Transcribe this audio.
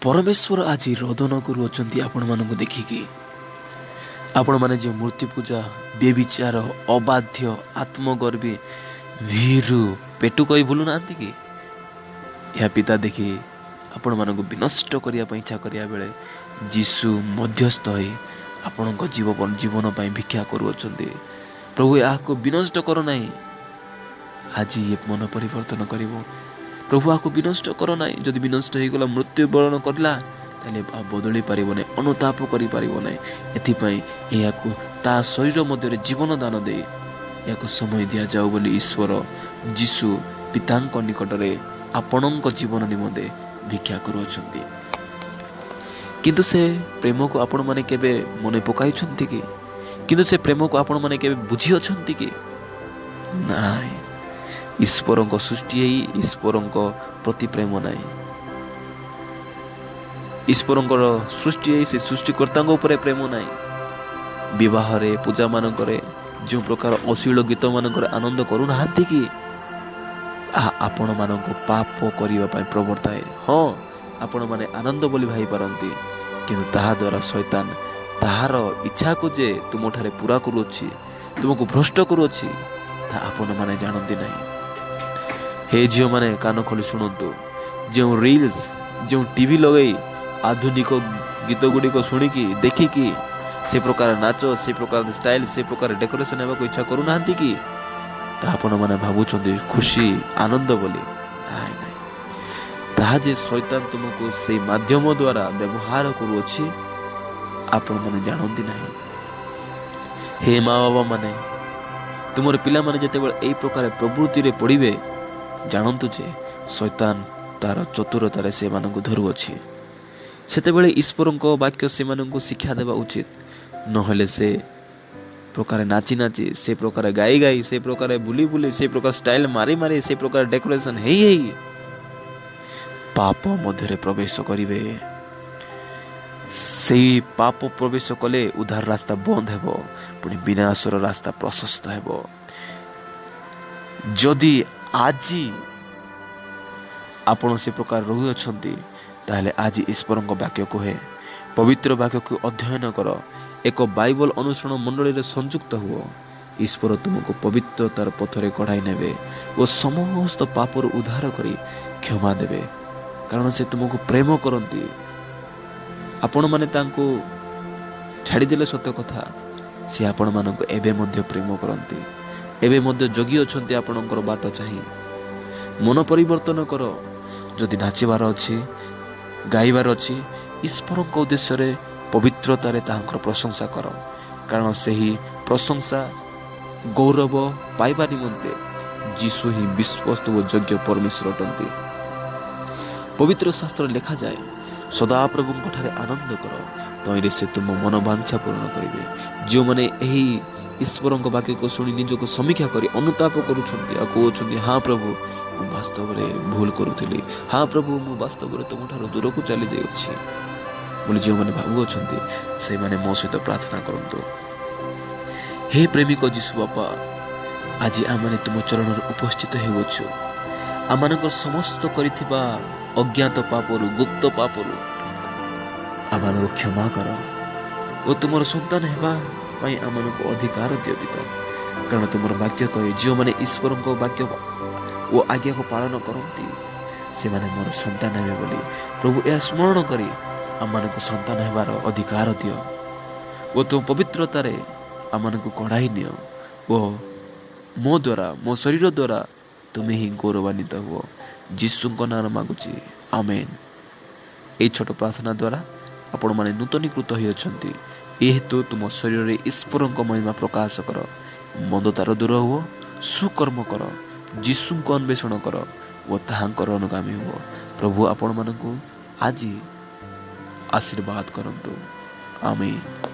ପରମେଶ୍ୱର ଆଜି ରୋଦନ କରୁଅଛନ୍ତି ଆପଣମାନଙ୍କୁ ଦେଖିକି। ଆପଣମାନେ ଯେଉଁ ମୂର୍ତ୍ତି ପୂଜା, ବ୍ୟଭିଚାର, ଅବାଧ୍ୟ, ଆତ୍ମଗର୍ବୀ, ଭୀରୁ, ପେଟୁ କହି ଭୁଲୁନାହାନ୍ତି କି? ଏହା ପିତା ଦେଖି ଆପଣମାନଙ୍କୁ ବିନଷ୍ଟ କରିବା ପାଇଁ ଇଚ୍ଛା କରିବା ବେଳେ ଯୀଶୁ ମଧ୍ୟସ୍ଥ ହୋଇ ଆପଣଙ୍କ ଜୀବନ ପାଇଁ ଭିକ୍ଷା କରୁଅଛନ୍ତି। ପ୍ରଭୁ, ଏହାକୁ ବିନଷ୍ଟ କର ନାହିଁ। ଆଜି ଇଏ ମନ ପରିବର୍ତ୍ତନ କରିବ। ପ୍ରଭୁ, ଏହାକୁ ବିନଷ୍ଟ କର ନାହିଁ। ଯଦି ବିନଷ୍ଟ ହେଇଗଲା, ମୃତ୍ୟୁବରଣ କରିଲା, ତାହେଲେ ଆଉ ବଦଳି ପାରିବ ନାହିଁ, ଅନୁତାପ କରିପାରିବ ନାହିଁ। ଏଥିପାଇଁ ଏହାକୁ ତା ଶରୀର ମଧ୍ୟରେ ଜୀବନ ଦାନ ଦେଇ ଏହାକୁ ସମୟ ଦିଆଯାଉ ବୋଲି ଈଶ୍ୱର ଯୀଶୁ ପିତାଙ୍କ ନିକଟରେ ଆପଣଙ୍କ ଜୀବନ ନିମନ୍ତେ ଭିକ୍ଷା କରୁଅଛନ୍ତି। କିନ୍ତୁ ସେ ପ୍ରେମକୁ ଆପଣମାନେ କେବେ ମନେ ପକାଇଛନ୍ତି କି? କିନ୍ତୁ ସେ ପ୍ରେମକୁ ଆପଣମାନେ କେବେ ବୁଝିଅଛନ୍ତି କି? ନାଇଁ। ଈଶ୍ୱରଙ୍କ ସୃଷ୍ଟି ହେଇ ଈଶ୍ୱରଙ୍କ ପ୍ରତି ପ୍ରେମ ନାହିଁ। ଈଶ୍ୱରଙ୍କର ସୃଷ୍ଟି ହେଇ ସେ ସୃଷ୍ଟିକର୍ତ୍ତାଙ୍କ ଉପରେ ପ୍ରେମ ନାହିଁ। ବିବାହରେ, ପୂଜାମାନଙ୍କରେ ଯେଉଁ ପ୍ରକାର ଅଶ୍ଳୀଳ ଗୀତମାନଙ୍କରେ ଆନନ୍ଦ କରୁନାହାନ୍ତି କି? ତାହା ଆପଣମାନଙ୍କୁ ପାପ କରିବା ପାଇଁ ପ୍ରବର୍ତ୍ତାଏ। ହଁ, ଆପଣମାନେ ଆନନ୍ଦ ବୋଲି ଭାବିପାରନ୍ତି, କିନ୍ତୁ ତାହା ଦ୍ୱାରା ଶୈତାନ ତାହାର ଇଚ୍ଛାକୁ ଯେ ତୁମଠାରେ ପୁରା କରୁଅଛି, ତୁମକୁ ଭ୍ରଷ୍ଟ କରୁଅଛି, ତାହା ଆପଣମାନେ ଜାଣନ୍ତି ନାହିଁ। ହେ ଝିଅମାନେ, କାନ ଖୋଲି ଶୁଣନ୍ତୁ। ଯେଉଁ ରିଲ୍ସ, ଯେଉଁ ଟିଭି ଲଗାଇ ଆଧୁନିକ ଗୀତ ଗୁଡ଼ିକ ଶୁଣିକି, ଦେଖିକି ସେ ପ୍ରକାର ନାଚ, ସେ ପ୍ରକାର ଷ୍ଟାଇଲ, ସେ ପ୍ରକାର ଡେକୋରେସନ ହେବାକୁ ଇଚ୍ଛା କରୁନାହାନ୍ତି କି? ତାହା ଆପଣମାନେ ଭାବୁଛନ୍ତି ଖୁସି, ଆନନ୍ଦ ବୋଲି। ନାଇଁ ନାଇଁ, ତାହା ଯେ ଶୈତାନ ତୁମକୁ ସେଇ ମାଧ୍ୟମ ଦ୍ୱାରା ବ୍ୟବହାର କରୁଅଛି, ଆପଣମାନେ ଜାଣନ୍ତି ନାହିଁ। ହେ ମା ବାବା ମାନେ, ତୁମର ପିଲାମାନେ ଯେତେବେଳେ ଏଇ ପ୍ରକାର ପ୍ରବୃତ୍ତିରେ ପଡ଼ିବେ, ଜାଣନ୍ତୁ ଯେ ଶୈତାନ ତାର ଚତୁରତାରେ ସେମାନଙ୍କୁ ଧରୁଅଛି। ସେତେବେଳେ ଈଶ୍ୱରଙ୍କ ବାକ୍ୟ ସେମାନଙ୍କୁ ଶିକ୍ଷା ଦେବା ଉଚିତ। ନହେଲେ ସେ ପ୍ରକାର ନାଚି ନାଚି, ସେ ପ୍ରକାର ଗାଇ ଗାଇ, ସେ ପ୍ରକାର ବୁଲି ବୁଲି, ସେ ପ୍ରକାର ଷ୍ଟାଇଲ ମାରି ମାରି, ସେ ପ୍ରକାର ଡେକୋରେସନ ହେଇ ହେଇ ପାପ ମଧ୍ୟରେ ପ୍ରବେଶ କରିବେ। ସେଇ ପାପ ପ୍ରବେଶ କଲେ ଉଦ୍ଧାର ରାସ୍ତା ବନ୍ଦ ହେବ, ପୁଣି ବିନାଶର ରାସ୍ତା ପ୍ରଶସ୍ତ ହେବ। ଯଦି ଆଜି ଆପଣ ସେ ପ୍ରକାର ରହୁଅଛନ୍ତି, ତାହେଲେ ଆଜି ଈଶ୍ୱରଙ୍କ ବାକ୍ୟ କୁହେ, ପବିତ୍ର ବାକ୍ୟକୁ ଅଧ୍ୟୟନ କର, ଏକ ବାଇବଲ ଅନୁସରଣ ମଣ୍ଡଳୀରେ ସଂଯୁକ୍ତ ହୁଅ। ଈଶ୍ୱର ତୁମକୁ ପବିତ୍ରତାର ପଥରେ କଢ଼ାଇ ନେବେ ଓ ସମସ୍ତ ପାପରୁ ଉଦ୍ଧାର କରି କ୍ଷମା ଦେବେ, କାରଣ ସେ ତୁମକୁ ପ୍ରେମ କରନ୍ତି। ଆପଣମାନେ ତାଙ୍କୁ ଛାଡ଼ିଦେଲେ ସତ କଥା, ସେ ଆପଣମାନଙ୍କୁ ଏବେ ମଧ୍ୟ ପ୍ରେମ କରନ୍ତି। ଏବେ ମଧ୍ୟ ଜଗି ଅଛନ୍ତି ଆପଣଙ୍କର ବାଟ ଚାହିଁ। ମନ ପରିବର୍ତ୍ତନ କର। ଯଦି ନାଚିବାର ଅଛି, ଗାଇବାର ଅଛି, ଈଶ୍ୱରଙ୍କ ଉଦ୍ଦେଶ୍ୟରେ ପବିତ୍ରତାରେ ତାହାଙ୍କର ପ୍ରଶଂସା କର, କାରଣ ସେହି ପ୍ରଶଂସା, ଗୌରବ ପାଇବା ନିମନ୍ତେ ଯୀଶୁ ହିଁ ବିଶ୍ୱସ୍ତ ଓ ଯୋଗ୍ୟ ପରମେଶ୍ୱର ଅଟନ୍ତି। ପବିତ୍ର ଶାସ୍ତ୍ରରେ ଲେଖାଯାଏ, ସଦାପ୍ରଭୁଙ୍କ ଠାରେ ଆନନ୍ଦ କର, ତହିଁରେ ସେ ତୁମ ମନବାଞ୍ଛା ପୂରଣ କରିବେ। ଯେଉଁମାନେ ଏହି ଈଶ୍ୱରଙ୍କ ବାକ୍ୟକୁ ଶୁଣି ନିଜକୁ ସମୀକ୍ଷା କରି ଅନୁତାପ କରୁଛନ୍ତି ଆଉ କହୁଛନ୍ତି, "ହଁ ପ୍ରଭୁ, ମୁଁ ବାସ୍ତବରେ ଭୁଲ କରୁଥିଲି। ହଁ ପ୍ରଭୁ, ମୁଁ ବାସ୍ତବରେ ତୁମଠାରୁ ଦୂରକୁ ଚାଲି ଯାଇଅଛି" ବୋଲି ଯେଉଁମାନେ ଭାବୁଅଛନ୍ତି, ସେମାନେ ମୋ ସହିତ ପ୍ରାର୍ଥନା କରନ୍ତୁ। ହେ ପ୍ରେମିକ ଯୀଶୁ ବାପା, ଆଜି ଆମମାନେ ତୁମ ଚରଣରେ ଉପସ୍ଥିତ ହେଉଅଛୁ। ଆମମାନଙ୍କର ସମସ୍ତ କରିଥିବା ଅଜ୍ଞାତ ପାପରୁ, ଗୁପ୍ତ ପାପରୁ ଆମମାନଙ୍କୁ କ୍ଷମା କର ଓ ତୁମର ସନ୍ତାନ ହେବା ପାଇଁ ଆମମାନଙ୍କୁ ଅଧିକାର ଦିଅ ପିତା। କାରଣ ତୁମର ବାକ୍ୟ କହେ, ଯେଉଁମାନେ ଈଶ୍ୱରଙ୍କ ବାକ୍ୟ ଓ ଆଜ୍ଞାକୁ ପାଳନ କରନ୍ତି, ସେମାନେ ମୋର ସନ୍ତାନ ହେବେ ବୋଲି। ପ୍ରଭୁ, ଏହା ସ୍ମରଣ କରି ଆମମାନଙ୍କୁ ସନ୍ତାନ ହେବାର ଅଧିକାର ଦିଅ ଓ ତୁମ ପବିତ୍ରତାରେ ଆମମାନଙ୍କୁ କଢ଼ାଇ ନିଅ ଓ ମୋ ଦ୍ୱାରା, ମୋ ଶରୀର ଦ୍ୱାରା ତୁମେ ହିଁ ଗୌରବାନ୍ୱିତ ହୁଅ। ଯୀଶୁଙ୍କ ନାଁରେ ମାଗୁଛି, ଆମେନ୍। ଏହି ଛୋଟ ପ୍ରାର୍ଥନା ଦ୍ୱାରା ଆପଣମାନେ ନୂତନୀକୃତ ହୋଇଅଛନ୍ତି। ଏ ହେତୁ ତୁମ ଶରୀରରେ ଈଶ୍ୱରଙ୍କ ମହିମା ପ୍ରକାଶ କର। ମନ୍ଦତାର ଦୂର ହୁଅ, ସୁକର୍ମ କର, ଯୀଶୁଙ୍କୁ ଅନ୍ୱେଷଣ କର ଓ ତାହାଙ୍କର ଅନୁଗାମୀ ହୁଅ। ପ୍ରଭୁ ଆପଣମାନଙ୍କୁ ଆଜି ଆଶୀର୍ବାଦ କରନ୍ତୁ। ଆମେନ୍।